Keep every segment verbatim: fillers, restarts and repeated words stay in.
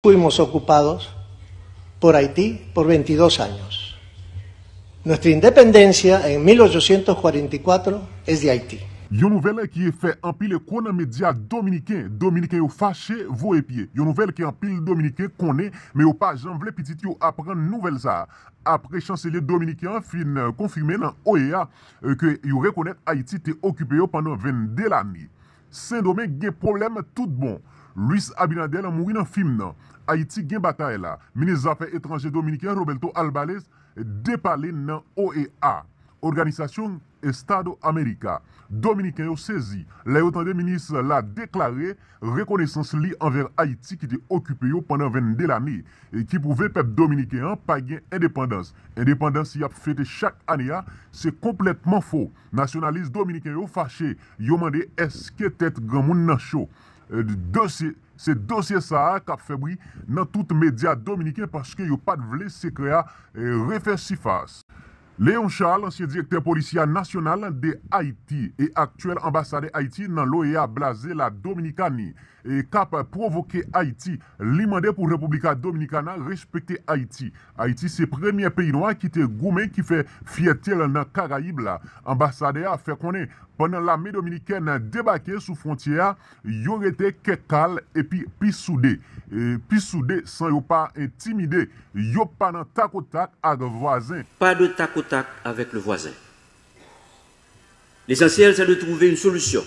Fuimos ocupados por Haití por veintidós años. Nuestra independencia en mil ochocientos cuarenta y cuatro es de Haití. Yon nouvèl ki fè anpil eko nan medya dominiken. Dominiken yo fache, voye pye. Yon nouvèl ke anpil dominiken konnen, men yo pa janm vle pitit yo aprann nouvèl sa a. Apre chanselye dominiken an fin konfime nan O E A ke yo rekonèt Ayiti te okipe yo pandan vennde lane. Sendomeng gen pwoblèm tout bon. Luis Abinader mouri nan fim nan. Ayiti gen batay la. Minis Zafè Etranjè dominiken Roberto Alvarez depale nan O E A, Organización Estado America. Dominiken yo sezi lè yo tande minis la deklare rekonesans li anvè Ayiti ki te okipe yo pandan vennde lane, e ki pwouve pèp dominiken an pa gen endepandans. Endepandans y ap fete chak ane a, se konplètman fo. Nasyonalis dominiken yo fache, yo mande èske tèt granmoun nan cho. E, dosye, se dosye sa a k ap fè bri nan tout medya dominiken paske yo pa t vle sekrè a, e, refè sifas. Léon Charles, ansyen direktè Policia Nacional de Haiti e aktyèl anbasadè Ayiti nan l'O E A, blaze la Dominikani, e k ap pwovoke Ayiti. Li mande pou República Dominicana respekte Ayiti. Ayiti se premye peyi nwa ki te goumen, ki fè fyète l nan Karayib la. Anbasadè a fè konnen, pandan lame dominikèn debake sou fwontyè a, yo rete kè kal epi pi soude, e pi soude san yo pa entimide. Yo pa nan takotak ak vwazen. Pas de tac au tac avec le voisin. L'essentiel, c'est de trouver une solution.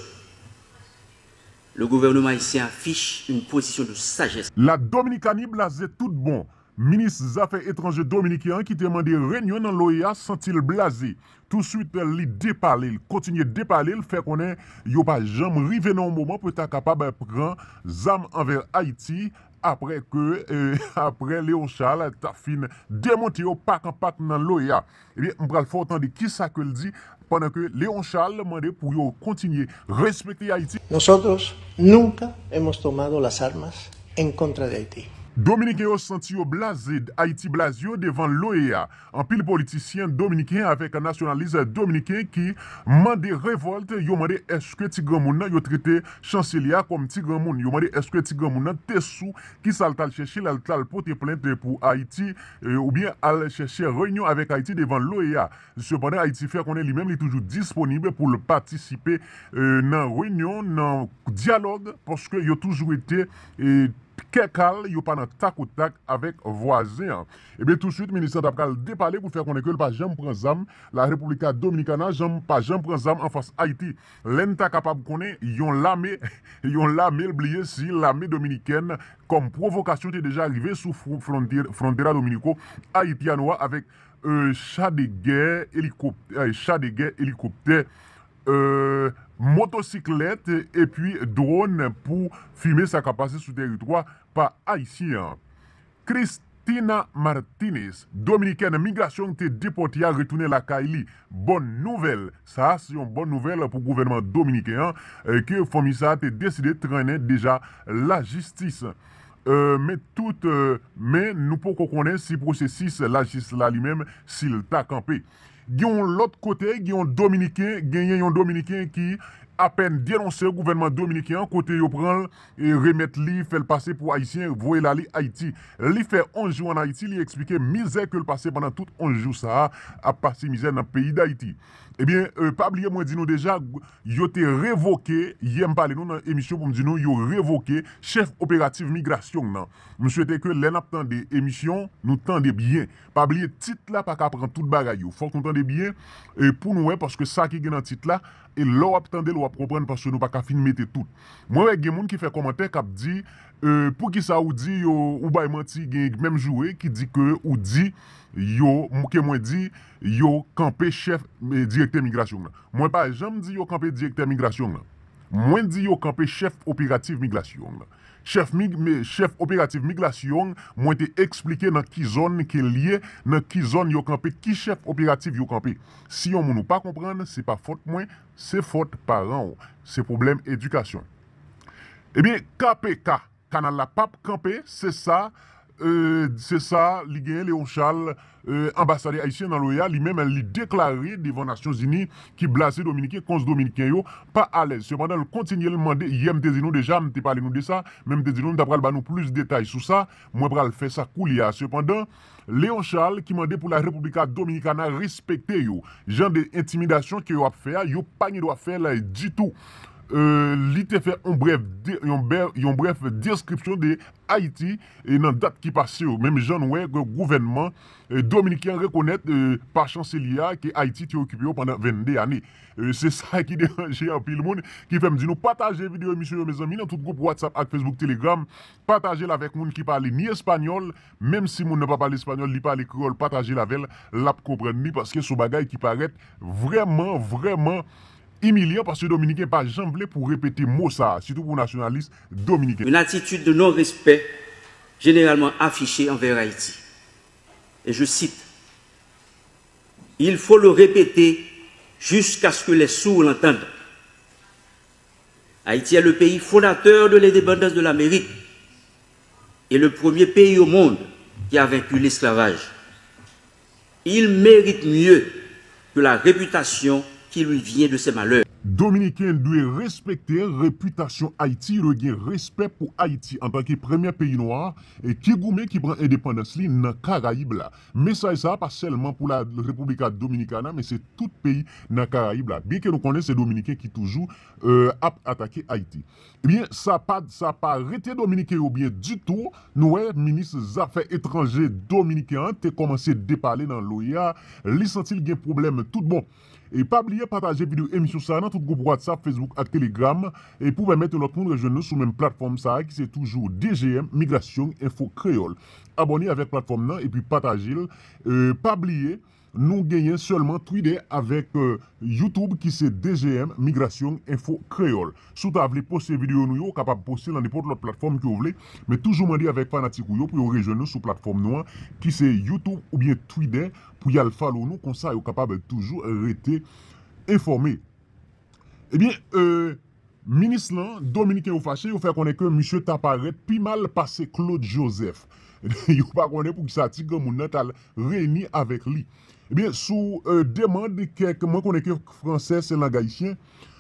Le gouvernement haïtien affiche une position de sagesse. La Dominikani blaze tout bon. Minis Zafè Etranjè dominiken an ki te mande renyon nan l'O E A santi l blaze. Touswit, li depale, l kontinye depale, l fè konnen yo pa janm rive nan yon moman pou yo ta kapab pran zam anvè Ayiti apre ke, e, apre Léon Charles ta fin demonte yo pak an pak nan l'O E A. Ebyen, m pral fè w tande kisa ke l di pandan ke Léon Charles mande pou yo kontinye respekte Ayiti. Nosotros nunca hemos tomado las armas en contra de Haití. Dominiken yo santi yo blaze, Ayiti blaze yo devan l'O E A. Anpil politisyen dominiken avèk nasyonalis dominiken ki mande revòlt, yo mande èske ti granmoun nan, yo trete chanselye a kòm ti granmoun, yo mande èske ti granmoun nan te sou, kisa l t al chèche, l al, t al pote plent pou Ayiti, e, oubyen al chèche reyinyon avèk Ayiti devan l'O E A. Sepandan, Ayiti fè konnen li menm li toujou disponib pou l patisipe, e, nan reyinyon, nan dyalòg, paske yo toujou rete, e, kè kal, yo pa nan takotak avèk vwazen an. Ebyen, touswit, minis lan ta pral depale pou l fè konnen ke l pa janm pran zam, la República Dominicana janm, pa janm pran zam anfas Ayiti. Lè n ta kapab konnen yon lame, yon lame l bliye si lame dominikèn kòm pwovokasyon te deja rive sou fron-, fronte-, Frontera Dominico Haitiano a avèk, e, cha de gè, elikop-, e, cha de gè, elikoptè, e, motosiklèt epi dwòn pou filme sa k ap pase sou tèritwa pa ayisyen an. Cristina Martinez, dominikèn migrasyon te depòte a, retounen lakay li. Bòn nouvèl. Sa a se yon bòn nouvèl pou gouvènman dominiken an, e, ke fanmi sa a te deside trennen deja lajistis. E, men tout, e, men nou poko konnen si pwosesis lajistis la li menm, si l ta kanpe. Gen yon lòt kote, gen yon dominiken, genyen yon dominiken ki apèn denonse gouvènman dominiken an, kote yo pran l e remèt li, fè l pase pou ayisyen, voye l ale Ayiti. Li fè onz jou ann Ayiti, li eksplike mizè ke l pase pandan tout onz jou sa a, ap pase mizè nan peyi Dayiti. Ebyen, e, pa bliye mwen di nou deja, yo te revoke, yè m pale nou nan emisyon pou m di nou, yo revoke chèf operatif migrasyon nan. M swete ke lè n ap tande emisyon, nou tande byen. Pa bliye, tit la pa ka pran tout bagay yo. Fòk nou tande byen, e, pou nou wè, paske sa ki gen nan tit la, e lè w ap tande l, w ap konprann, paske nou pa ka fin mete tout. Mwen wè gen moun ki fè kòmantè k ap di, e, poukisa ou di yo, ou bay manti, gen menm joure ki di ke ou di yo, ke mwen di yo kanpe chèf, e, direktè migrasyon nan. Mwen pa janm di yo kanpe direktè migrasyon nan. Mwen di yo kanpe chèf operatif migrasyon nan. Chèf mig-, me-, chèf operatif migrasyon, mwen te eksplike nan ki zòn ke l ye, nan ki zòn yo kanpe, ki chèf operatif yo kanpe. Si yon moun ou pa konprann, se pa fòt mwen, se fòt paran w. Se pwoblèm edikasyon. Ebyen, K P K, kanal la p ap kanpe, se sa, E, se sa li genyen, Léon Charles, e, anbasadè ayisyen nan l'OEA, li menm li deklare devan Nasyonzini ki blaze Dominiken, koz Dominiken yo pa alèz. Sepandan, l kontinye l mande, yè m te di nou deja, m te pale nou de sa, men m te di nou m ta pral ba nou plis detay sou sa, mwen pral fè sa koulye a. Sepandan, Léon Charles ki mande pou la República Dominicana respekte yo. Jan de entimidasyon ke yo ap fè a, yo pa gen dwa fè l ditou. E, li te fè yon brèf, de- yon brèf, yon brèf deskripsyon de Ayiti, e nan dat ki pase yo, menm jan nou wè ke gouvènman, e, dominiken an rekonèt, e, pa chanselye a ke Ayiti te okipe yo pandan vennde ane. E, se sa ki deranje anpil moun, ki fè m di nou pataje videyo emisyon yo, mezanmi, nan tout gwoup WhatsApp ak Facebook, Telegram. Pataje l avèk moun ki pale ni espanyòl, menm si moun nan pa pale espanyòl, li pale kreyòl, pataje l avè l, l ap konprann li, paske se yon bagay ki parèt vrèman, vrèman imilyan, paske Dominiken pa janm vle pou repete mo sa a, sitou pou nasyonalis dominiken. Une attitude de non-respect généralement affichée envers Haïti. Et je cite, il faut le répéter jusqu'à ce que les sourds l'entendent. Haïti est le pays fondateur de l'indépendance de l'Amérique et le premier pays au monde qui a vaincu l'esclavage. Il mérite mieux que la réputation qui lui vient de ses malheurs. Dominiken dwe respekte repitasyon Ayiti, yo dwe gen respè pou Ayiti antanke premye peyi nwa, e, ki goumen, ki pran endepandans li nan Karayib la. Mesaj sa a pa sèlman pou la República Dominicana, men se tout peyi nan Karayib la. Byenke nou konnen se Dominiken ki toujou, e, ap atake Ayiti. Ebyen, sa pa, sa pa rete Dominiken yo byen ditou. Nou wè minis zafè etranje dominiken an te kòmanse depale nan l'OEA, li santi l gen pwoblèm tout bon. E pa bliye pataje videyo emisyon sa a nan tout gwoup WhatsApp, Facebook ak Telegram, e pou pèmèt yon lòt moun rejwenn nou sou menm platfòm sa a ki se toujou D G M Migrasyon Enfo Kreyòl. Abòne avèk platfòm nan epi pataje l. E, pa bliye, nou genyen sèlman Twitter avèk, e, YouTube ki se D G M Migrasyon Enfo Kreyòl. Si w ta vle poste videyo nou yo, ou kapab poste l nan nenpòt lòt platfòm ke w vle, men toujou mande avèk fanatik ou yo pou yo rejwenn nou sou platfòm nou an, ki se YouTube oubyen Twitter, pou y al follow nou, konsa yo kapab toujou rete enfòme. Ebyen, e, minis lan, dominiken yo fache, yo fè konnen ke misye ta parèt pi mal pase Claude Joseph. Yo pa konnen poukisa ti granmoun nan t al reyini avèk li. Ebyen, sou, e, demann kèk, mwen konnen ke fransè se lang ayisyen,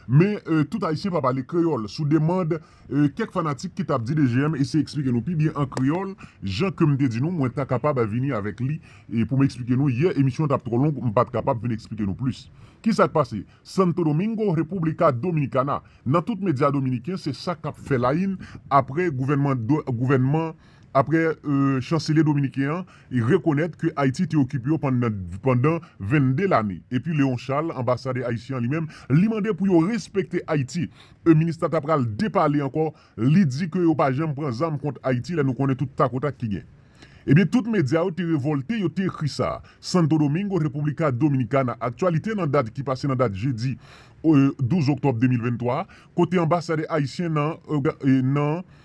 men, e, tout ayisyen pa pale kreyòl. Sou demann, e, kèk fanatik ki t ap di D G M eseye eksplike nou pi byen an kreyòl, jan ke m te di nou, mwen ta kapab vini avèk li, e pou m eksplike nou, yè emisyon an t ap twò long, m pa t kapab vin eksplike nou plis. Kisa k pase? Santo Domingo, República Dominicana. Nan tout medya dominiken, se sa k ap fè la yin apre gouvènman, do- gouvènman, apre, e, chanselye dominiken an rekonèt ke Ayiti te okipe yo pandan, pandan vennde lane. Epi Léon Charles, anbasadè ayisyen an li menm, li mande pou yo respekte Ayiti. E, minis la ta pral depale ankò, li di ke yo pa janm pran zam kont Ayiti, lè nou konnen tout takotak ki gen. Ebyen, tout medya yo te revòlte, yo te ekri sa. Santo Domingo, República Dominicana. Aktyalite nan dat ki pase nan dat jedi, e, douz oktòb de mil venntwa, kote anbasadè ayisyen nan, e, nan, e,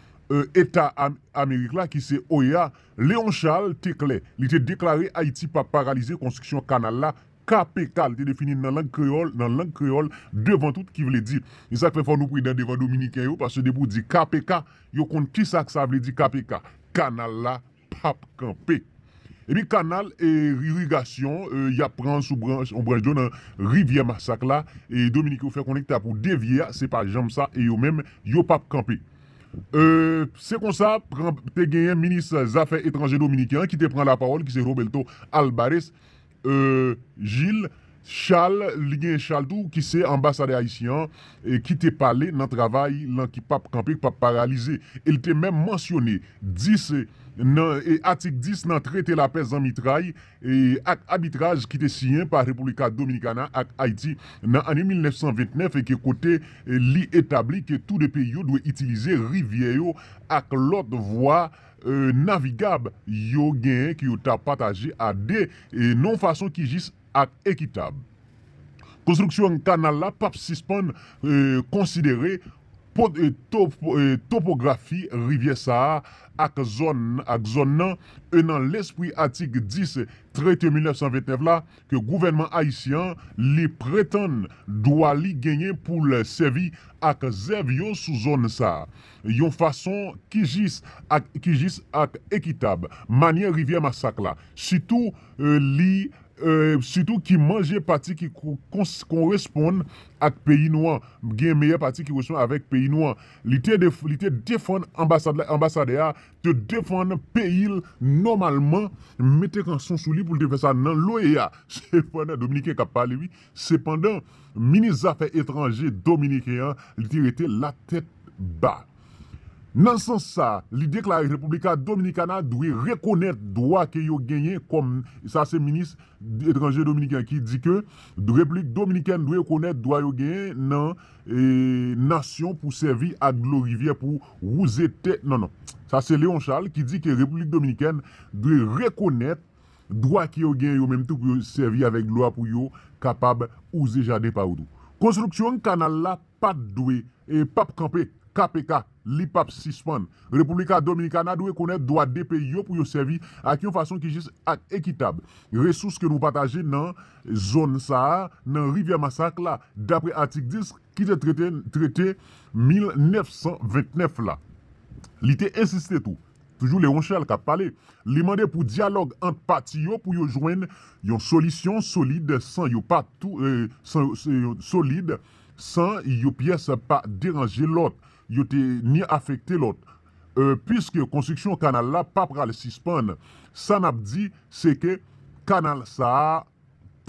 Eta Am- Amerik la, ki se OEA, Léon Charles te klè. Li te deklare Ayiti p ap paralize konstriksyon kanal la, K P K, li te defini l nan lang kreyòl, nan lang kreyòl, devan tout, ki vle di. E sa k fè fò nou pridan devan dominiken yo, paske depi w di K P K, yo konn kisa k sa vle di K P K. Kanal la p ap kanpe. Epi kanal e irigasyon, e, y ap pran sou branch, yon branch dlo nan rivyè Masak la, e Dominiken yo fè konnen ki ta pou devye a, se pa janm sa, e yo menm, yo p ap kanpe. E, se konsa, pran, te genyen minis zafè etranje dominiken an ki te pran lapawòl, ki se Roberto Alvarez, e, Gil, Charles, li gen Charles tou, ki se anbasadè ayisyen an, e ki te pale nan travay lan ki p ap kanpe, ki p ap paralize. E li te menm mansyone dis nan, e atik dis nan trete lapè zanmitray, e ak abitraj ki te siyen pa República Dominicana ak Ayiti nan ane mil nèf san vennèf, e ke kote, e, li etabli ke tou de peyi yo dwe itilize rivyè yo ak lòt vwa, e, navigab yo genyen ke yo ta pataje a de, e, nan yon fason ki jis ak ekitab. Konstriksyon kanal la p ap sispann, e, konsidere po- e, topo- e, topografi rivyè sa a ak zòn ak zòn nan, e nan lespri atik dis Trete mil nèf san vennèf la, ke gouvènman ayisyen an li pretann dwa li genyen pou l sèvi ak zèv yo sou zòn sa a, yon fason ki jis ak ki jis ak ekitab, manyè rivyè Masak la, sitou e, li e, sitou ki manje pati ki ko- kons- koresponn ak peyi nou an, gen meyè pati ki koresponn avèk peyi nou an. Li te def- li te defann anbasad la, anbasadè a te defann peyi l nòmalman, mete kanson sou li pou l te fè sa nan loye a. Sepandan, dominiken k ap pale wi, sepandan, minis zafè etranje dominiken an, li te rete latèt ba. Nan sans sa, li deklare República Dominicana dwe rekonèt dwa ke yo genyen kòm, sa se minis etranje dominiken ki di ke Repiblik Dominikèn dwe rekonèt dwa yo genyen nan e, nasyon pou sèvi ak dlo rivyè pou wouze tè. Non, non. Sa se Léon Charles ki di ke Repiblik Dominikèn dwe rekonèt dwa ke yo genyen yo menm tou pou yo sèvi avèk dlo a pou yo kapab wouze jaden pa yo tou. Konstriksyon kanal la pa t dwe e p ap kanpe, K P K, li p ap sispann. República Dominicana dwe rekonèt dwa de peyi yo pou yo sèvi ak yon fason ki jis ak ekitab resous ke nou pataje nan zòn sa a, nan rivyè Masak la, dapre atik dis ki te trete, trete mil nèf san vennèf la. Li te ensiste tou, toujou Léon Charles k ap pale, li mande pou dyalòg ant pati yo pou yo jwenn yon solisyon solid san yo pa tou, e, san, solid, san yo pyès pa deranje lòt, yo te ni afekte lòt. E, piske konstriksyon kanal la pa pral sispann, sa n ap di, se ke kanal sa a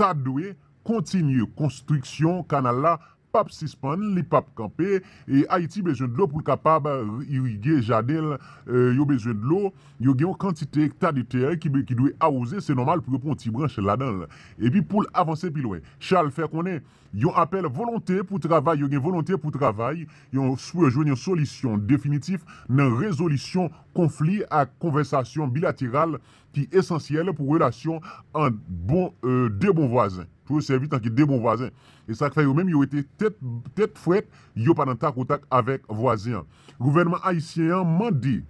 ta dwe kontinye, konstriksyon kanal la p ap sispann, li p ap kanpe, e Ayiti bezwen dlo pou l kapab irige jaden l, e, yo bezwen dlo, yo gen yon kantite ekta de tè ki, be- ki dwe awoze, se nòmal pou yo pran yon ti branch ladan l. Epi pou l avanse pi lwen, Charles fè konnen yon apèl volonte pou travay, yo gen volonte pou travay, yon, pou yo jwenn yon solisyon definitif nan rezolisyon konfli ak konvèsasyon bilateral ki esansyèl pou relasyon ant bon, e, de bon vwazen. Pou yo sèvi tanke de bon vwazen. E sa k fè yo menm yo rete tèt, tèt frèt, yo pa nan takotak avèk vwazen an. Gouvènman ayisyen an mande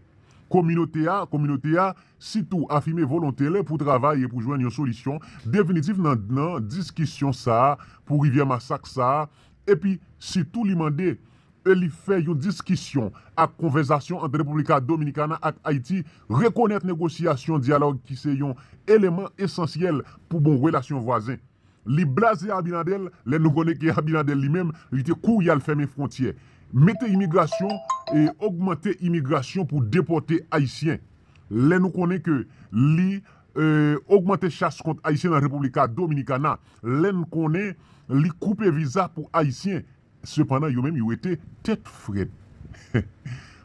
kominote a, kominote a sitou afime volonte l pou travay e pou jwenn yon solisyon definitif nan, nan diskisyon sa a pou rivyè Masak sa a, epi sitou li mande e li fè yon diskisyon ak konvèsasyon ant República Dominicana ak Ayiti, rekonèt negosyasyon dyalòg ki se yon eleman esansyèl pou bon relasyon vwazen. Li blaze Abinader lè nou konnen ke Abinader li menm, li te kouri al fèmen fwontyè. Mete imigrasyon e ogmante imigrasyon pou depòte Ayisyen. Lè nou konnen ke li e, ogmante chas kont Ayisyen nan República Dominicana. Lè n konnen li koupe viza pou Ayisyen. Sepandan, yo menm yo rete tèt frèt.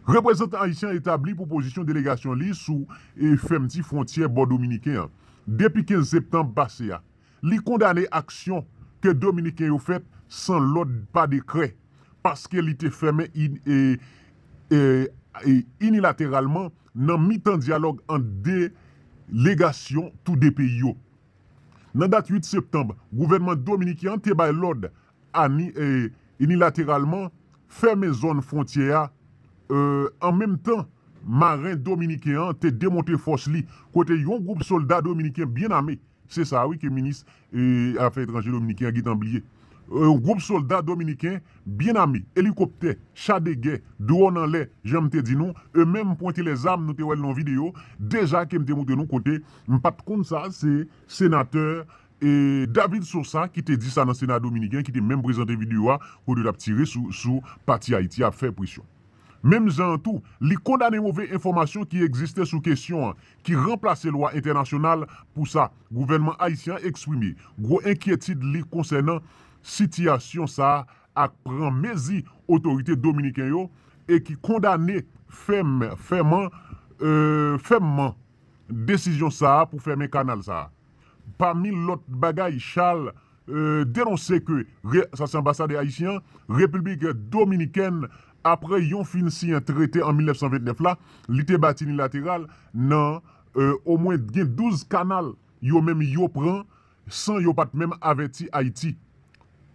Reprezantan ayisyen an etabli pwopozisyon delegasyon li sou e, fèmti fwontyè bò dominiken an depi kenz septanm pase a. Li kondane aksyon ke dominiken yo fèt san lòd pa dekrè, paske li te fèmen in- e, e, e, inilateralman nan mitan dyalòg ant delegasyon tou de peyi yo. Nan dat uit septanm, gouvènman dominiken an te bay lòd ani- e, inilateralman fèmen zòn fwontyè a. E, an menm tan, maren dominiken an te demonte fòs li, kote yon gwoup sòlda dominiken byen ame, se sa wi ke minis e, afè etranje dominiken an gentan bliye. E, yon gwoup sòlda dominiken byen ame, elikoptè, cha de gè, dwòn anlè, jan m te di nou, e menm pwente lèzam, nou te wè l nan yon videyo deja ke m te montre nou kote, m pa t konn sa, se senatè e, David Sosa ki te di sa nan Sena dominiken, ki te menm prezante videyo a, kote l ap tire sou, sou pati Ayiti ap fè presyon. Menm jan an tou, li kondane move enfòmasyon ki egziste sou kesyon an, ki ranplase lwa entènasyonal pou sa. Gouvènman ayisyen an eksprime gwo enkyetid li konsènan sitiyasyon sa a ak pran mezi otorite dominiken yo e ki kondane fèm, fèman, e, fèmman desizyon sa a pou fèmen kanal sa a. Pami lòt bagay, Charles e, denonse ke re- sa se anbasadè ayisyen an, Repiblik Dominikèn, apre yon fin siyen trete an mil nèf san vennèf la, li te bati inilateral nan e, omwen gen douz kanal yo menm yo pran san yo pa t menm avèti Ayiti.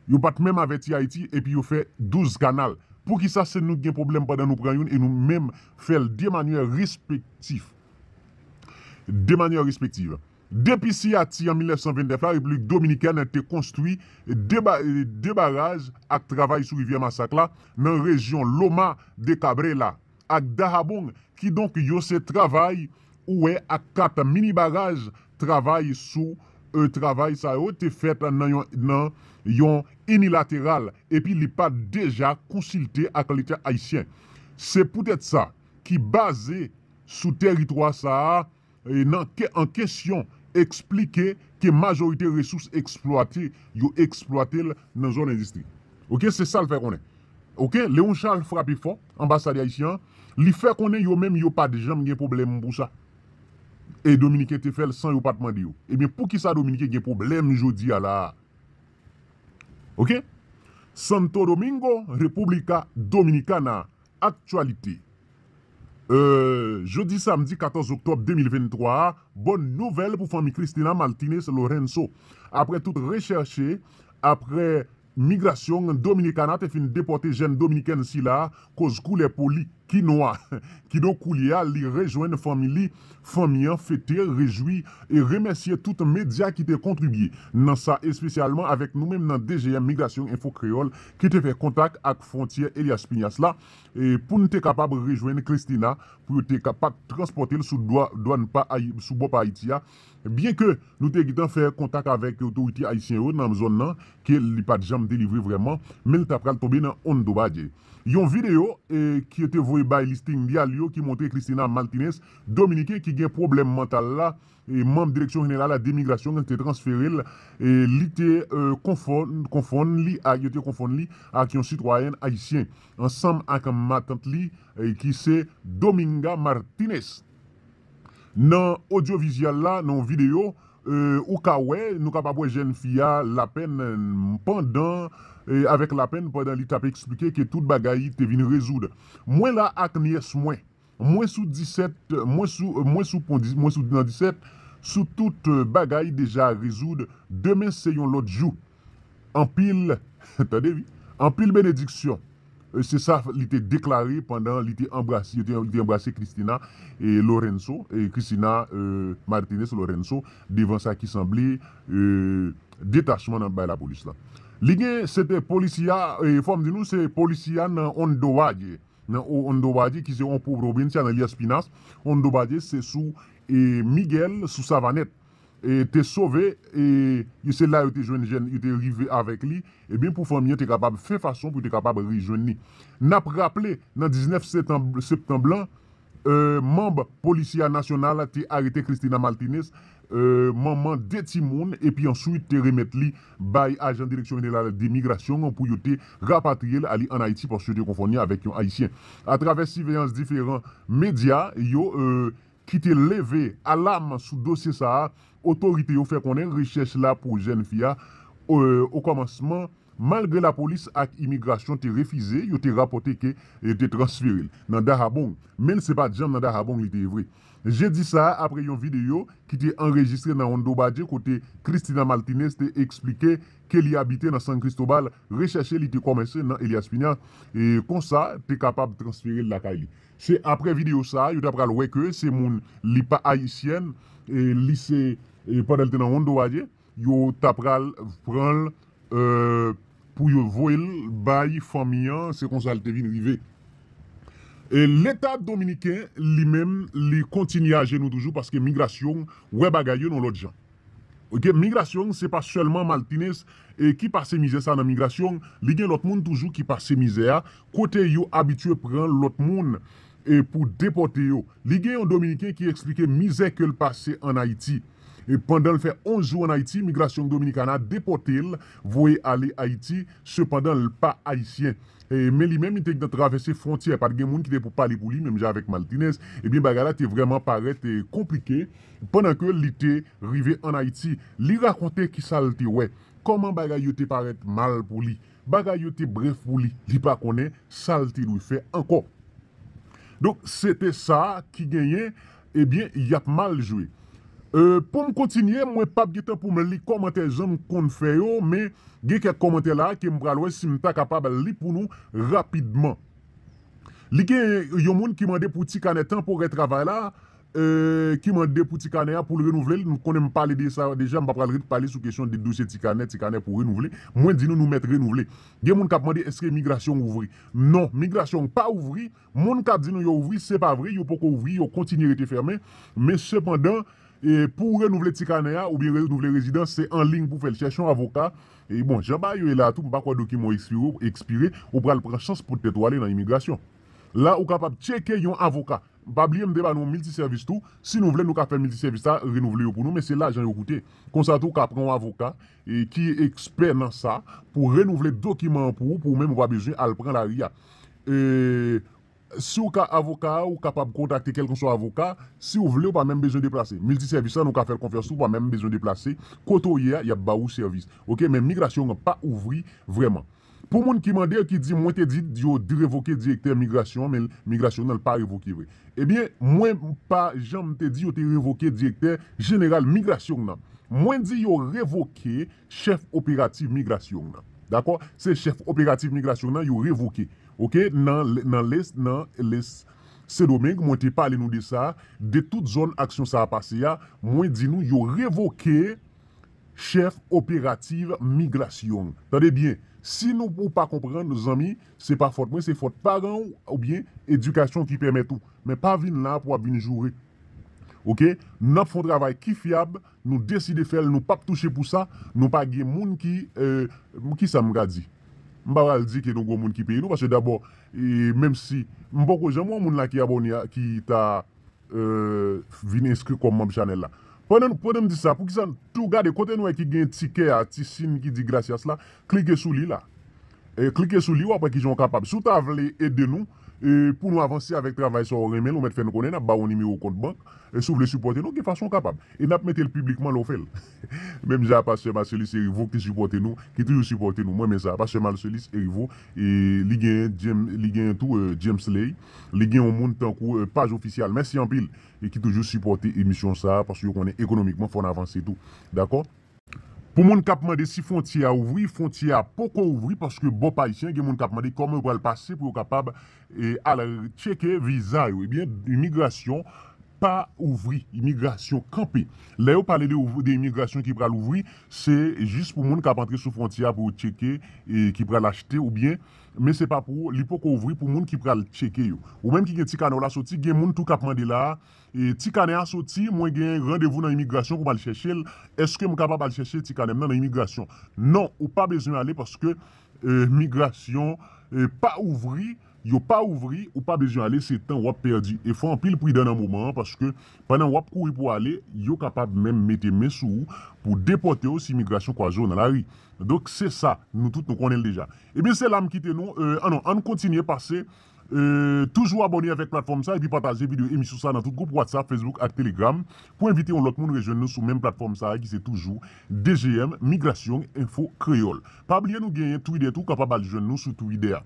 Yo pa t menm avèti Ayiti epi yo fè douz kanal. Poukisa se nou ki gen pwoblèm pandan nou pran youn e nou menm fè l de manyè respektif? De manyè respektiv. Depi siyati an mil nèf san vennnèf la, Repiblik Dominikèn te konstwi de ba- de baraj ak travay sou rivyè Masak la nan rejyon Loma de Cabrera ak Dajabón, kidonk yo se travay ou wè ak kat mini baraj travay sou e travay sa yo te fèt nan yon nan yon inilateral epi li pa t deja konsilte ak Leta ayisyen. Se poutèt sa ki baze sou teritwa sa a e nan ke- an kesyon eksplike ke majorite resous eksplwate yo eksplwate l nan zòn endistri. Oke, se sa l fè konnen. Oke, Léon Charles frape fò, anbasad ayisyen an, li fè konnen yo menm yo pa t janm gen pwoblèm pou sa. E Dominiken te fè l san yo pa t mande yo. Ebyen, poukisa Dominiken gen pwoblèm jodi a la a? Oke? Santo Domingo, República Dominicana, aktyalite. Euh, jodi samdi katòz oktòb de mil venntwa a, bòn nouvèl pou fanmi Cristina Martinez Lorenzo. Apre tout rechèche, apre migrasyon Dominikana te fin depòte jèn dominikèn sila a koz koulè po li ki nwa. Kidonk koulye a li rejwenn fanmi li, fanmi an fete, rejwi e remèsye tout medya ki te kontribye nan sa, espesyalman avèk nou menm nan D G M Migrasyon Enfo Kreyòl ki te fè kontak ak fwontyè Elias Piñas la e pou n te kapab rejwenn Cristina pou yo te kapab transpòte l sou dwa- dwàn pa Ayi- sou bò pa Ayiti a. Byenke nou te gentan fè kontak avèk otorite ayisyen yo nan zòn nan, ke li pa t janm delivre vrèman, men l ta pral tonbe nan Hondo Valle. Yon videyo e, ki te voye bay Listín Diario ki montre Cristina Martinez, Dominiken ki gen pwoblèm mantal la, e manm Direksyon Jeneral de Migrasyon te transfere l, e li te e, konfon- konfonn li ak yo te konfonn li ak yon sitwayèn ayisyen, ansanm ak matant li e, ki se Dominga Martinez. Nan odyovizyèl la, nan yon videyo, e, ou ka wè, nou kapab wè jèn fi a lapenn pandan, e, avèk lapenn pandan li t ap eksplike ke tout bagay te vin rezoud. Mwen la ak nyès mwen. Mwen sou disèt, mwen sou, mwen sou pon, mwen sou nan disèt, sou tout e, bagay deja rezoud. Demen se yon lòt jou. Anpil, tande wi, anpil benediksyon. E, se sa li te deklare pandan li te anbrase, li te, li te anbrase Cristina e Lorenzo, e Cristina e, Martinez Lorenzo, devan sa ki sanble e, detachman nan bay lapolis la. Li gen, se te polisye a, e, fò m di nou, se polisye a nan Hondo Valle, nan O- Hondo Valle, ki se yon pwovens nan Elías Piñas. Hondo Valle se sou e, Miguel, sou Savanèt. E, te sove, e, e se la yo te jwenn jèn, yo te rive avèk li, ebyen pou fanmi an te kapab fè fason pou te kapab rejwenn li. N ap raple, nan diznèf septanm, septanm lan, e, manm polisye a nasyonal te arete Cristina Martinez, e, manman de timoun, epi answit te remèt li bay ajan Direksyon Jeneral de Migrasyon pou yo te rapatriye l ale ann Ayiti paske yo te konfonn li avèk yon Ayisyen. Atravè siveyans diferan medya yo, e, ki te leve alam sou dosye sa a, otorite yo fè konnen rechèch la pou jèn fi a, e, okòmansman, malgre lapolis ak imigrasyon te refize, yo te rapòte ke yo te transfere l nan Dajabón, men se pa t janm nan Dajabón li te ye vre. Jedi sa a, apre yon videyo ki te anrejistre nan Hondo Valle kote Cristina Martinez te eksplike ke li abite nan San Cristobal, rechèch li te kòmanse nan Elías Piñas, e konsa te kapab transfere l lakay li. Se apre videyo sa a, yo ta pral wè ke se moun, li pa ayisyèn, e li se, e pandan l te nan Hondo Valle, yo ta pral pran l, e, pou yo voye l bay fanmi an, se konsa l te vin rive. E Leta dominiken, li menm, li kontinye ajenou toujou paske migrasyon wè bagay yo nan lòt jan. Oke, migrasyon, se pa sèlman Martinez, e, ki pase mizè sa nan migrasyon, li gen lòt moun toujou ki pase mizè a, kote yo abitye pran lòt moun, e, pou depòte yo. Li gen yon Dominiken ki eksplike mizè ke l pase ann Ayiti. E pandan l fè onz jou ann Ayiti, migrasyon Dominikana depòte l, voye ale Ayiti, sepandan l pa ayisyen. E, men li menm, li te gentan travèse fwontyè, pa t gen moun ki te pou pale pou li, menm jan avèk Martinez. Ebyen, bagay la te vrèman parèt, e, konplike pandan ke li te rive ann Ayiti. Li rakonte kisa l te wè, kòman bagay yo te parèt mal pou li, bagay yo te brèf pou li, li pa konnen sa l te dwe fè ankò. Donk, se te sa ki genyen, ebyen, y ap mal jwe. Euh, pou m kontinye, mwen p ap gen tan pou m li kòmantè jan m konn fè yo, men gen kèk kòmantè la ke m pral wè si m ta kapab li pou nou rapidman. Li gen yon moun ki mande pou ti kanè tanporè travay la, euh, ki mande pou ti kanè a pou l renouvle l. Nou konnen m pale de sa deja, m pa pral ret pale sou kesyon de dosye ti kanè, ti kanè pou renouvle. Mwen di nou, nou mèt renouvle. Gen moun k ap mande èske migrasyon ouvri. Non, migrasyon pa ouvri. Moun k ap di nou yo ouvri, se pa vre, yo poko ouvri, yo kontinye rete fèmen. Men sepandan, e pou renouvle ti kanè a oubyen renouvle rezidans, se an liy pou fè l. Chèche yon avoka. E bon, jan bagay yo ye la tou, m pa kwè dokiman w ekspire, ekspire, ou pral pran chans pou tèt ou ale nan imigrasyon. La, ou kapab tcheke yon avoka. Pa bliye, m te ba nou miltisèvis tou. Si nou vle, nou ka fè miltisèvis la, renouvle yo pou nou, men se lajan yo koute. Konsa tou, ou ka pran yon avoka e ki ekspè nan sa, pou renouvle dokiman an pou ou, pou ou menm ou pa bezwen al pran lari a. E si w ka avoka a, ou kapab kontakte kèlkanswa avoka. Si w vle, ou pa menm bezwen deplase. Miltisèvis la, nou ka fè l konfyans tou, ou pa menm bezwen deplase. Kote w ye a, y ap ba ou sèvis. Oke, men migrasyon an pa ouvri vrèman. Pou moun ki mande, ki di, mwen te di yo revoke direktè migrasyon an, men migrasyon nan, l pa revoke vre. Ebyen, mwen pa janm te di yo te revoke direktè jeneral migrasyon nan. Mwen di yo revoke chèf operatif migrasyon nan. Dakò? Se chèf operatif migrasyon nan yo revoke. Oke? Nan, nan lès, nan lès Sendomeng, mwen te pale nou de sa, de tout zòn aksyon sa a pase a, mwen di nou yo revoke chèf operatif migrasyon. Tande byen, si nou ou pa konprann, zanmi, se pa fòt mwen, se fòt paran w oubyen edikasyon ki pèmèt ou. Men pa vin la pou w ap vin joure. Oke? N ap fè yon travay ki fyab, nou deside fè l, nou p ap touche pou sa, nou pa gen moun ki, euh, ki sa m ka di? M pa pral di ke nou gon moun ki peye nou, paske dabò, e, menm si m poko janm wè yon moun la ki abòne a, ki ta, euh, vin enskri kòm manm chanèl la. Pandan, pandan m di sa, poukisa tou gade kote nou wè ki gen ti kè a, ti siy ki di gracias la, klike sou li la. E klike sou li, w ap wè kijan w kapab. Si w ta vle ede nou, e pou nou avanse avèk travay sa w renmen, ou mèt fè n konnen, n ap ba w nimewo kont bank. E si w vle sipòte nou, gen fason w kapab. E n ap mete l piblikman lè w fè l. Menm jan a pastè Marcelus Erivo ki sipòte nou, ki toujou sipòte nou. Mwen men sa, pastè Marcelus Erivo, e li gen James, li gen tou, euh, James Lay, li gen yon moun tankou, euh, paj ofisyal. Mèsi anpil. E ki toujou sipòte emisyon sa a, paske yo konnen ekonomikman fò n avanse tou. Dakò? Pou moun k ap mande si fwontyè a ouvri, fwontyè a poko ouvri paske bò pa ayisyen, gen moun k ap mande kòman yo pral pase pou yo kapab, e, al tcheke viza yo. Ebyen, imigrasyon pa ouvri, imigrasyon kanpe. Lè yo pale de, de imigrasyon ki pral ouvri, se jis pou moun k ap antre sou fwontyè a pou yo tcheke, e, ki pral achte oubyen, men se pa pou, li poko ouvri pou moun ki pral tcheke yo. Ou menm ki gen ti kanè w la soti, gen moun tou k ap mande la, e, ti kanè a soti, mwen gen randevou nan imigrasyon pou m al chèche l. Èske m kapab al chèche ti kanè m nan nan imigrasyon? Non, ou pa bezwen ale paske, e, migrasyon, e, pa ouvri, yo pa ouvri, ou pa bezwen ale, se tan w ap pèdi. E fò anpil pridan nan moman an paske pandan w ap kouri pou ale, yo kapab menm mete men sou ou pou depòte w si migrasyon kwaze w nan lari. Donk, se sa, nou tout nou konnen l deja. Ebyen, se la m kite nou. E, an non, ann kontinye pase. E, toujou abòne avèk platfòm sa epi pataje videyo emisyon sa nan tout gwoup WhatsApp, Facebook ak Telegram pou envite yon lòt moun rejwenn nou sou menm platfòm sa ki se toujou D G M Migrasyon Enfo Kreyòl. Pa bliye nou genyen Twitter tou, ou kapab al jwenn nou sou Twitter.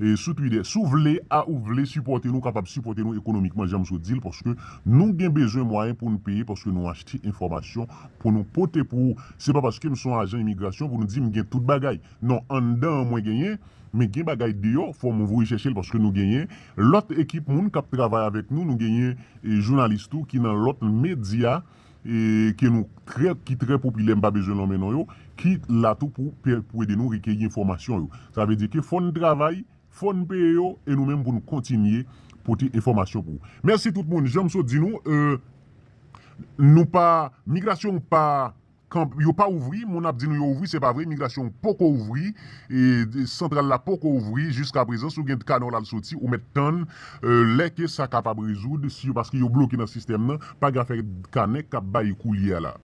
E, sou Twitter, si w vle, a, ou vle sipòte nou, ou kapab sipòte nou ekonomikman, jan m sot di l, paske nou gen bezwen mwayen pou nou peye, paske nou achte enfòmasyon pou nou pote pou ou. Se pa paske m se yon ajan imigrasyon pou nou di m gen tout bagay. Non, anndan an mwen genyen, men gen bagay deyò, fò m voye chèche l paske nou genyen lòt ekip moun k ap travay avèk nou, nou genyen, e, jounalis tou ki nan lòt medya, e, ke nou trè, ki trè popilè, m pa bezwen nonmen non yo, ki la tou pou, pou ede nou rekeyi enfòmasyon yo. Sa vle di ke fò n travay, fò n peye yo, e nou menm pou n kontinye pote enfòmasyon pou ou. Mèsi tout moun, jan m sot di nou, e, nou pa, migrasyon pa kanp-, yo pa ouvri, moun ap di nou yo ouvri, se pa vre, imigrasyon poko ouvri, e, santral la poko ouvri jiska prezan, si w gen kanè w la l soti, ou mèt tann, e, lè ke sa kapab rezoud, si yo, paske yo bloke nan sistèm nan, pa gen afè kanè k ap bay koulye a la.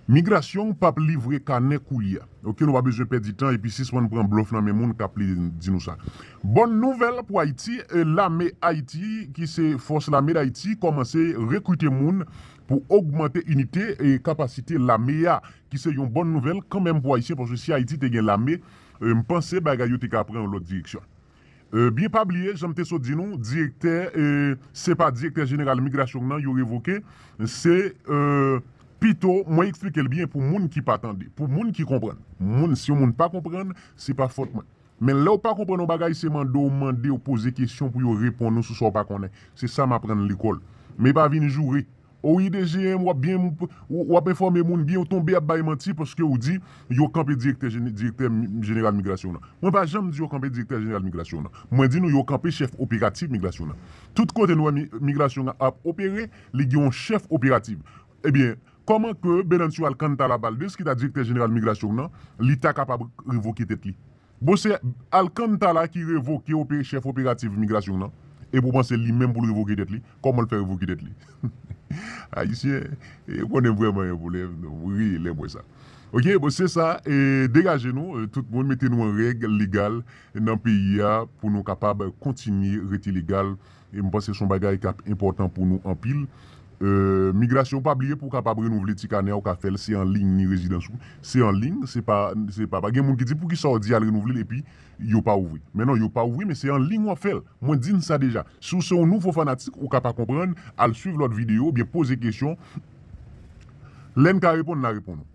Migrasyon p ap livre kanè koulye a. Oke, nou pa bezwen pèdi tan epi sispann pran blòf nan men moun k ap li di nou sa. Bòn nouvèl pou Ayiti, e, lame Ayiti, ki se Fòs Lame Dayiti, kòmanse rekrite moun pou ogmante inite e kapasite lame a, ki se yon bòn nouvèl kanmenm pou Ayisyen, paske si Ayiti te gen lame, e, m panse bagay yo te ka pran yon lòt direksyon. E, byen pa bliye, jan m te sot di nou, direktè, e, se pa direktè jeneral migrasyon nan yo revoke, se, e, pito, mwen eksplike l byen pou moun ki pa tande, pou moun ki konprann. Moun, si yon moun pa konprann, se pa fòt mwen. Men lè w pa konprann yon bagay, se mande w mande, w poze kesyon pou yo reponn ou sou sa w pa konnen. Se sa m aprann lekòl. Men pa vin joure. O wi, D G M, w ap byen, w, w ap enfòme moun byen, w tonbe ap bay manti paske w di yo kanpe direktè jene-, direktè mi-, jeneral migrasyon nan. Mwen pa janm di yo kanpe direktè jeneral migrasyon nan. Mwen di nou yo kanpe chèf operatif migrasyon nan. Tout kote nou wè mi-, migrasyon an ap opere, li gen yon chèf operatif. Ebyen, kòman ke Venancio Alcántara Valdés, ki ta direktè jeneral migrasyon nan, li ta kapab revoke tèt li? Bon, se Alcántara ki revoke ope-, chèf operatif migrasyon nan. Epi w panse li menm pou l revoke tèt li? Kòman l fè revoke tèt li? Ayisyen, e konnen vrèman yon pwoblèm, non, wi, lè mwen sa. Ok, bon, se sa, e degaje nou, e, tout moun, mete nou an règ legal nan peyi a pou nou kapab kontinye rete legal. E m panse se yon bagay k ap enpòtan pou nou anpil. E, migrasyon, pa bliye pou w kapab renouvle ti kanè a, ou ka fè l, se an liy ni rezidans ou. Se an liy, se pa, se pa, pa gen moun ki di, "Poukisa w di al renouvle l epi yo pa ouvri?" Men non, yo pa ouvri, men se an liy w ap fè l. Mwen di n sa deja. Si w se yon nouvo fanatik, ou ka pa konprann, al swiv lòt videyo, oubyen poze kesyon. Lè n ka reponn, n a reponn ou.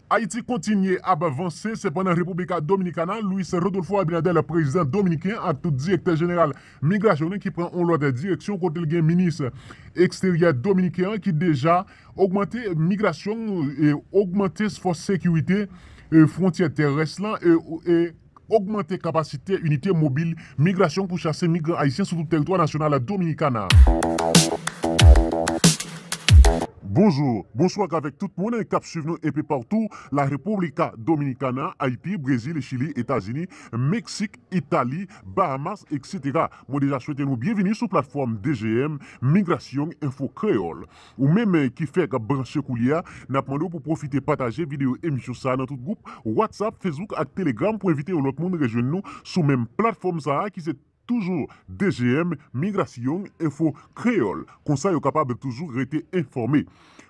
Ayiti kontinye ap vanse, sepandan República Dominicana, Luis Rodolfo Abinader, prezidan dominiken, ak tou direktè jeneral migrasyon ki pran yon lòt direksyon, kote l gen minis eksteryè dominiken an ki deja ogmante migrasyon, e ogmante fòs sekirite, e fwontyè terès lan, e, e ogmante kapasite inite mobil migrasyon pou chase migran ayisyen sou tout tèritwa nasyonal Dominikana. Bonjou, bonswa avèk tout moun k ap swiv nou enpe patou, la República Dominicana, Ayiti, Brezil, Chili, Etazini, Meksik, Itali, Bahamas, etsetera. Mwen deja swete nou byenvini sou platfòm D G M, Migrasyon Enfo Kreyòl. Ou menm ki fèk branche koulye a, n ap mande w pou pwofite pataje videyo emisyon sa a nan tout gwoup WhatsApp, Facebook ak Telegram pou envite yon lòt moun rejwenn nou sou menm platfòm sa a ki se toujou D G M, Migrasyon Enfo Kreyòl. Konsa yo kapab toujou rete enfòme.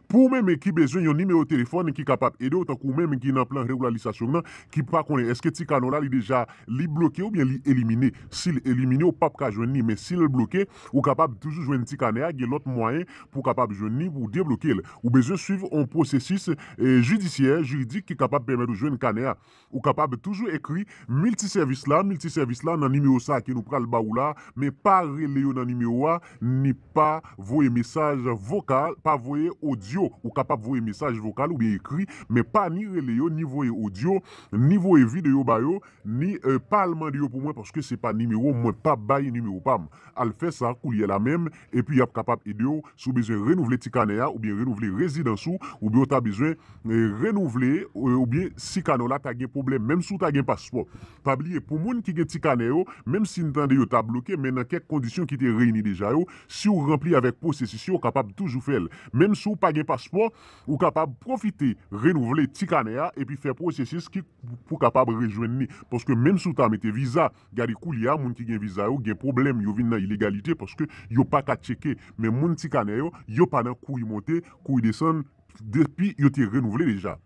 Pou ou menm ki bezwen yon nimewo telefòn ki kapab ede w, tankou ou menm ki nan plan regilalizasyon nan, ki pa konnen èske ti kanè w la li deja li bloke oubyen li elimine. Si l elimine, ou p ap ka jwenn li, men si l bloke, ou kapab toujou jwenn ti kanè a, gen lòt mwayen pou w kapab jwenn li, pou w debloke l. Ou bezwen swiv yon pwosesis, e, jidisyè, jiridik ki kapab pèmèt ou jwenn kanè a. Ou kapab toujou ekri miltisèvis la, miltisèvis la nan nimewo sa a ke nou pral ba ou la, men pa rele yo nan nimewo a, ni pa voye mesaj vokal, pa voye odyo. Ou kapab voye mesaj vokal oubyen ekri, men pa ni rele yo, ni voye odyo, ni voye videyo ba yo, ni, e, pa al mande yo pou mwen, paske se pa nimewo m, mwen p ap bay nimewo pa m. Al fè sa koulye la menm, epi y ap kapab ede w si w bezwen renouvle ti kanè a, oubyen renouvle rezidans ou, oubyen w ta bezwen, e, renouvle, e, oubyen si kanè w la ta gen pwoblèm, menm si w ta gen paspò. Pa bliye, pou moun ki gen ti kanè yo, menm si n tande yo ta bloke, men nan kèk kondisyon ki te reyini deja yo, si w ranpli avèk pwosesis yo, w kapab toujou fè l. Menm si w pa gen paspò, ou kapab pwofite renouvle ti kanè a epi fè pwosesis ki pou kapab rejwenn li. Paske menm si w ta mete viza, gade koulye a, moun ki gen viza yo gen pwoblèm, yo vin nan ilegalite paske yo pa ka tcheke. Men moun ti kanè yo, yo pa nan kouri monte, kouri desann, depi yo te renouvle deja.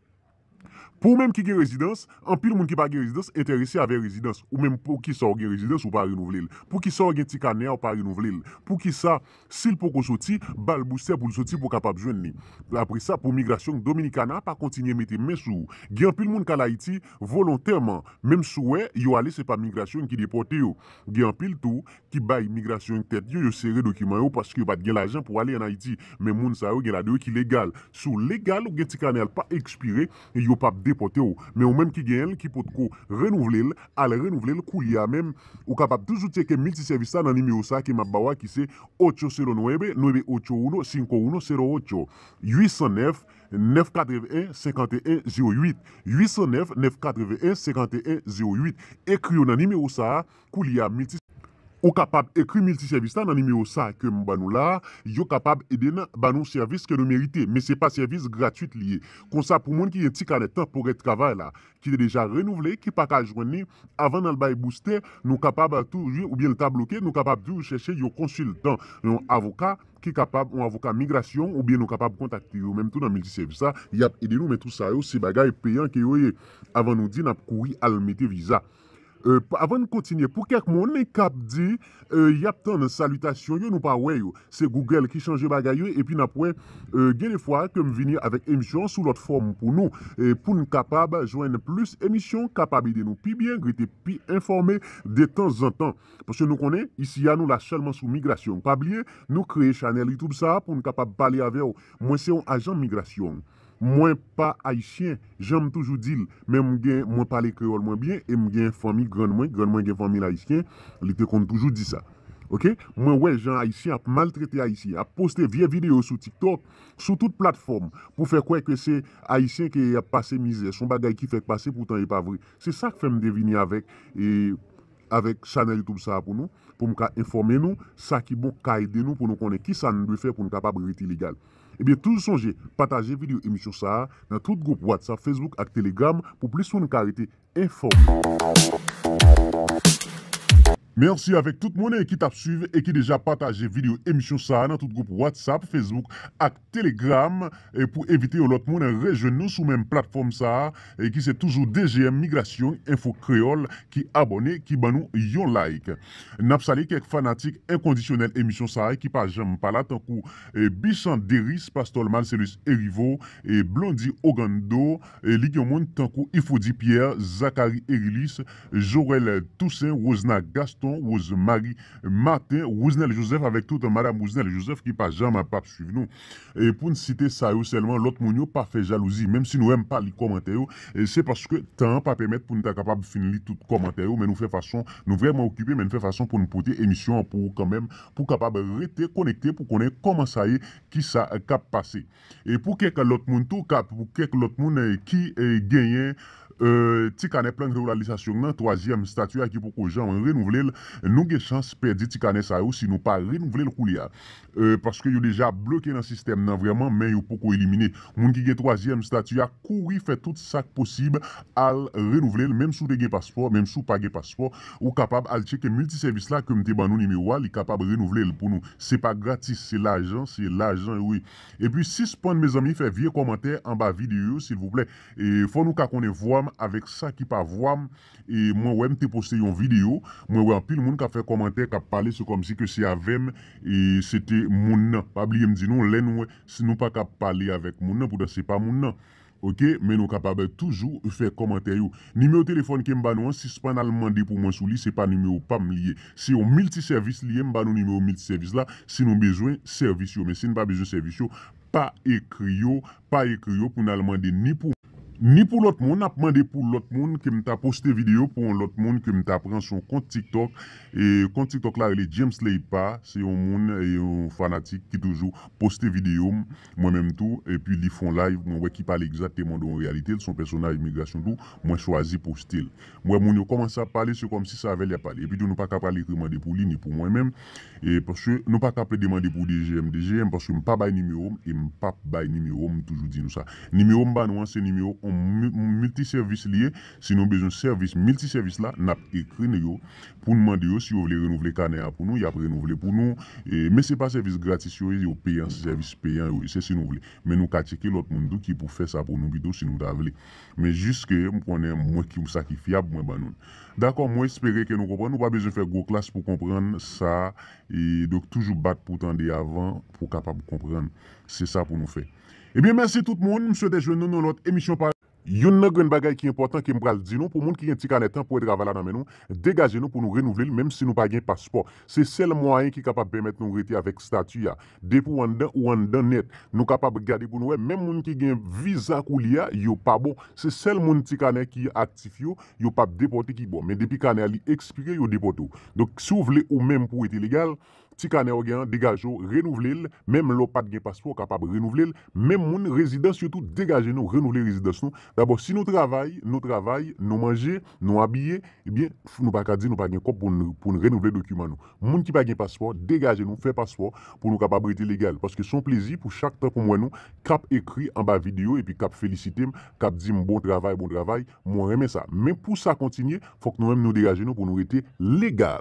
Pou ou menm ki gen rezidans, anpil moun ki pa gen rezidans enterese avè rezidans. Ou menm, poukisa w gen rezidans, ou pa renouvle l? Poukisa w gen ti kanè a, ou pa renouvle l? Poukisa, si l poko soti, ba l boustè pou l soti pou w kapab jwenn li? Apre sa, pou migrasyon Dominikana pa kontinye mete men sou ou. Gen anpil moun k al Ayiti volontèman, menm si w wè yo ale, se pa migrasyon ki depòte yo. Gen anpil tou ki bay migrasyon tèt yo, yo sere dokiman yo paske yo pa t gen lajan pou ale ann Ayiti. Men moun sa yo gen ladan yo ki legal. Si w legal, ou gen ti kanè a, l pa ekspire, yo p ap depòte w. Men ou menm ki genyen l, ki potko renouvle l, al renouvle l koulye a menm. Ou kapab toujou tcheke miltisèvis la nan nimewo sa a ke m ap ba w a, ki se ocho cero nueve, nueve ocho uno, cinco uno cero ocho, huit cent neuf, neuf quatre-vingts, cinquante et un zéro huit, huit cent neuf, neuf quatre-vingts, cinquante et un zéro huit. Ekri yo nan nimewo sa a, koulye a milti Ou kapab ekri miltisèvis la nan nimewo sa a ke m ban nou la a, yo kapab ede n ban nou sèvis ke nou merite, men se pa sèvis gratwit li ye. Konsa, pou moun ki gen ti kanè tanporè travay la, ki te deja renouvle, ki pa ka jwenn li, avan n al bay boustè, nou kapab toujou, oubyen l ta bloke, nou kapab toujou chèche yon konsiltan, yon avoka, ki kapab, yon avoka migrasyon, oubyen nou kapab kontakte yo menm tou nan miltisèvis la, y ap ede nou, men tou sa yo, se bagay peyan ke yo ye. Avan nou di n ap kouri al mete viza. E, avan n kontinye, pou kèk moun k ap di, e, y ap tann salitasyon yo, nou pa wè yo. Se Google ki chanje bagay yo, epi n ap wè, e, gen de fwa ke m vini avèk emisyon sou lòt fòm pou nou, e, pou n kapab jwenn plis emisyon, kapab ede nou pi byen, rete pi enfòme detanzantan. Paske nou konnen, isi a, nou la sèlman sou migrasyon. Pa bliye, nou kreye chanèl YouTube sa a pou n kapab pale avè w. Mwen se yon ajan migrasyon. Mwen pa ayisyen, jan m toujou di l, men m gen, mwen pale kreyòl mwen byen e m gen fanmi grann mwen, grann mwen gen fanmi l ayisyen, li te konn toujou di sa. Oke? Mwen wè jan ayisyen ap maltrete ayisyen, ap poste vye videyo sou TikTok, sou tout platfòm, pou fè kwè ke se ayisyen ke y ap pase mizè, se yon bagay ki fèk pase, poutan e pa vre. Se sa k fè m te vini avèk, e, avèk chanèl YouTube sa a pou nou, pou m ka enfòme nou, sa ki bon ka ede nou pou nou konnen kisa n dwe fè pou n kapab rete legal. Ebyen, toujou sonje, pataje videyo emisyon sa a nan tout gwoup WhatsApp, Facebook ak Telegram pou plis moun ka rete enfòme. Mèsi avèk tout moun ki t ap swiv e ki deja pataje videyo emisyon sa a nan tout gwoup WhatsApp, Facebook ak Telegram, e pou envite yon lòt moun rejwenn nou sou menm platfòm sa a, e ki se toujou D G M Migrasyon Enfo Kreyòl, ki abòne, ki ban nou yon like. N ap salye kèk fanatik enkondisyonèl emisyon sa a ki pa janm pa la, tankou, e, Bichan Deris, Pastòl Marcellus Erivo, e, Blondy Ogando, e, li gen moun tankou Ifodi Pierre, Zacharie Erilis, Joël Toussaint, Rosna Gaston, Rosemary Martin, Rousenel Joseph avèk tout Madam Rousenel Joseph ki pa janm ap ap swiv nou. E pou n site sa yo sèlman, lòt moun yo pa fè jalouzi. Menm si nou wè m pa li kòmantè yo, e se paske tan an pa pèmèt pou n ta kapab fin li tout kòmantè yo, men nou fè fason, nou vrèman okipe, men nou fè fason pou n pote emisyon an pou ou kanmenm, pou w kapab rete konekte, pou konnen kòman sa ye, kisa k ap pase. E pou kèk lòt moun tou, ka, pou kèk lòt moun, e, ki, e, genyen, e, ti kanè plan regilarizasion nan, twazyèm stati a ki poko janm renouvle l, nou gen chans pèdi ti kanè sa yo si nou pa renouvle l koulye a. E, paske yo deja bloke nan sistèm nan vrèman, men yo poko elimine. Moun ki gen twazyèm stati a, kouri fè tout sa k posib, al renouvle l, menm si w te gen paspò, menm si w pa gen paspò, ou kapab al tcheke miltisèvis la ke m te ban nou nimewo a, li kapab renouvle l pou nou. Se pa gratis, se lajan, se lajan, wi. Epi sispann, mezanmi, fè vye kòmantè anba videyo yo, silvouplè. E fò nou ka konnen vwa m avèk sa ki pa vwa m. E mwen wè m te poste yon videyo, mwen wè anpil moun k ap fè kòmantè, k ap pale, se kòmsi ke se avè m, e se te moun nan. Pa bliye m di nou, lè nou wè, si nou pa ka pale avèk moun nan, poutan se pa moun nan. Oke, men nou kapab toujou fè kòmantè yo. Nimewo telefòn ke m ba nou an, sispann al mande pou mwen sou li, se pa nimewo pa m li ye. Se yon miltisèvis li ye, m ba nou nimewo miltisèvis la. Si nou bezwen sèvis yo, men si n pa bezwen sèvis yo, pa ekri yo, pa ekri yo pou n al mande ni pou, ni pou lòt moun, n ap mande pou lòt moun ke m ta poste videyo pou yon lòt moun ke m ta pran sou yon kont TikTok. E kont TikTok la rele James Leipa, se yon moun, e yon fanatik ki toujou poste videyo m, mwen menm tou, epi li fè yon live, mwen wè ki pale egzakteman de yon reyalite, l se yon pèsonaj migrasyon tou, mwen chwazi poste l. Mwen wè moun yo kòmanse ap pale, se kòmsi se avè l y ap pale. Epi tou nou pa ka pral ekri mande pou li, ni pou mwen menm, e paske nou pa ka plede mande pou D G M, D G M, paske m pa bay nimewo m, e m p ap bay nimewo m, m toujou di nou sa. Nimewo m ba nou an, se nimewo yon mi-, miltisèvis li ye. Si nou bezwen sèvis miltisèvis la, n ap ekri nou yo pou n mande yo si yo vle renouvle kanè a pou nou, y ap renouvle pou nou. E, men se pa sèvis gratis yo ye, yo peyan, se sèvis peyan yo ye, se si nou vle. Men nou ka tcheke lòt moun tou ki pou fè sa pou nou pito si nou ta vle. Men jis ke m konnen mwen ki sa ki fyab, mwen ban nou l. Dakò, mwen espere ke nou konprann. Ou pa bezwen fè gwo klas pou konprann sa. E donk, toujou bat pou tande avan, pou w kapab konprann. Se sa pou nou fè. Ebyen, mèsi tout moun. M swete jwenn nou nan lòt emisyon pa. Youn nan grenn bagay ki enpòtan ke m pral di nou, pou moun ki gen ti kanè tanporè travay la nan men nou, degaje nou pou nou renouvle l, menm si nou pa gen paspò. Se sèl mwayen ki kapab pèmèt nou rete avèk estati a. Depi w anndan, ou anndan nèt. Nou kapab gade pou nou wè, menm moun ki gen viza koulye a, yo pa bon. Se sèl moun ti kanè ki aktif yo, yo p ap depòte ki bon. Men depi kanè a li ekspire, yo depòte w. Donk, si w vle ou menm pou w rete legal, ti kanè w gen an, degaje w, renouvle l. Menm lè w pa t gen paspò, w kapab renouvle l. Menm moun rezidans yo tou, degaje nou, renouvle rezidans nou. Dabò, si nou travay, nou travay, nou manje, nou abiye, ebyen, f-, nou pa ka di nou pa gen kòb pou n, pou n renouvle dokiman nou. Moun ki pa gen paspò, degaje nou, fè paspò pou nou kapab rete legal. Paske se yon plezi pou chak tan pou m wè nou k ap ekri anba videyo epi k ap felisite m, k ap di m bon travay, bon travay. Mwen renmen sa. Men pou sa kontinye, fòk nou menm nou degaje nou pou nou rete legal.